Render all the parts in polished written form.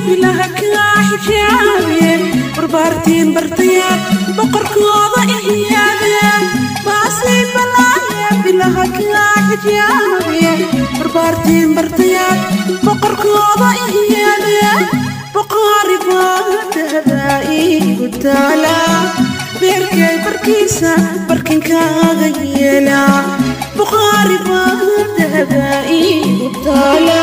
Bilaha kaa xijaabe, barbaartiin bartayaad boqorkooda ihyaade. Baasay balaaye, bilaha kaa xijaabe, barbaartiin bartayaad boqorkooda ihyaade. Boqoori baadahda iigu taala, beerkay barkiisa barkinkaaga yeela. Boqoori baadahda iigu taala,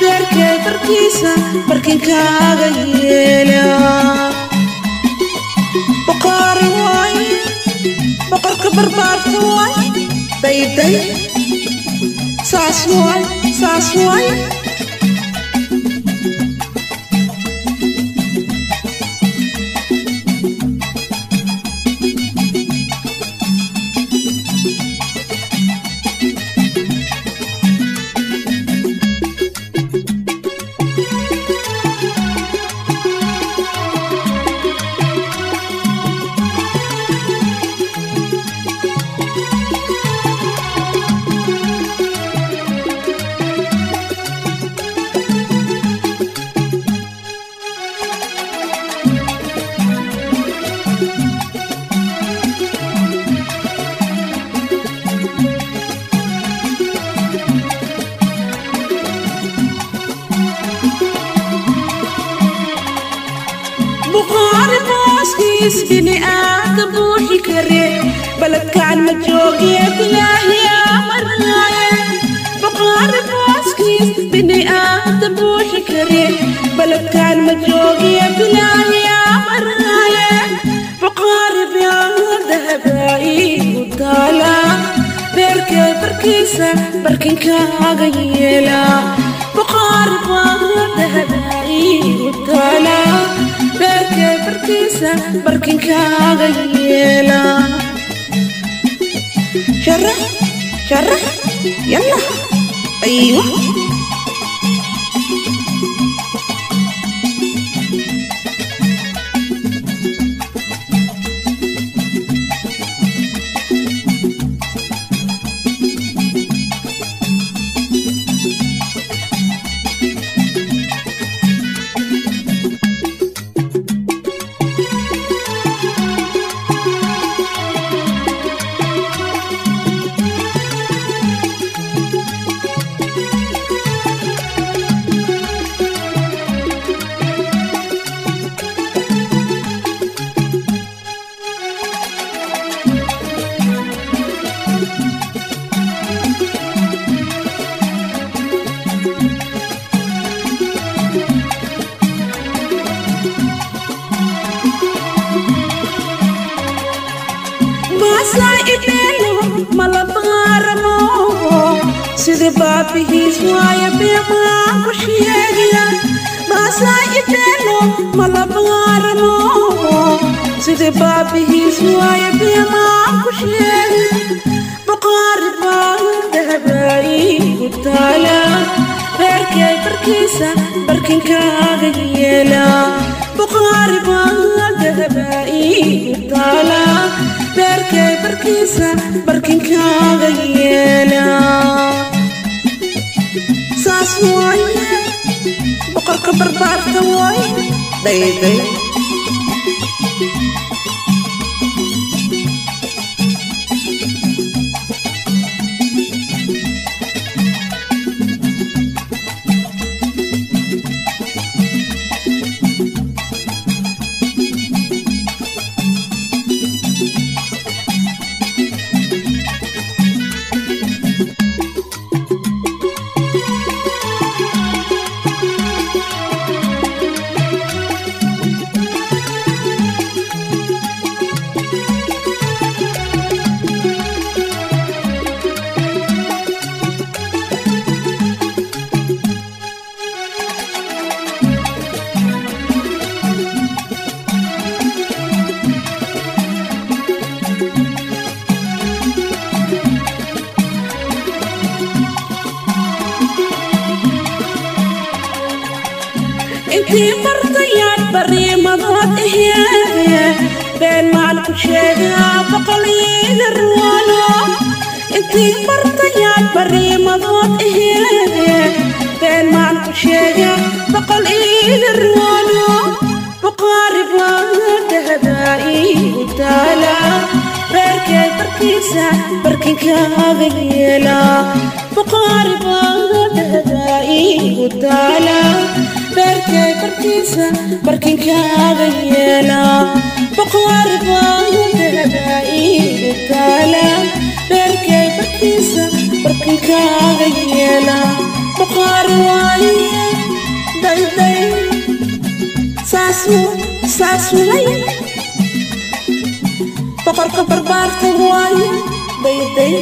beerkay barkiisa barkinkaaga yeela. Boqoori waay, boqorka barbaarta waay, dayday saas waay, saas waay. Buqaari booskiis bini aada buuxi kare, baladkaan ma joogiye, bilaahiyaa marnaaye. Buqaari booskiis bini aada buuxi kare, baladkaan ma joogiye, bilaahiyaa marnaaye. Buqaari biyaadahaba iigu taala, beerkay barkiisa barkinkaaga yeela. Buqaari baadahaba iigu taala, beerkay barkiisa barkinkaaga yeela. Sharax sharax, yalla, aywa. Malabaaramo sidii baabihiis waaye, beemaan ku sheegaya. Maasaa ibeelo, malabaaramo sidii baabihiis waaye, beemaan ku sheegaya. Boqoori baadahaba iigu taala, beerkay barkiisa barkinkaaga yeela. Boqoori baadahaba iigu taala, beerkay barkiisa barkinkaaga yeela. Saas waaye, boqorka barbaarta waaye, dayday. Intii bartayaad bariimadood ihyaade, been maan ku sheegaa, boqoliiga ruwaano. Intii bartayaad bariimadood ihyaade, been maan ku sheegaa, Boqol iiga roono, buqaari baa iigu taala, beerkay barkiisa barkinkaaga yeela. Buqaari baa iigu taala, beerkay barkiisa barkinkaaga yeela. Buqaari baa iigu taala, beerkay barkiisa barkinkaaga yeela. Buqaari waaye, dayday saasu saas waaye, boqorka barbaarta waaye, dayday.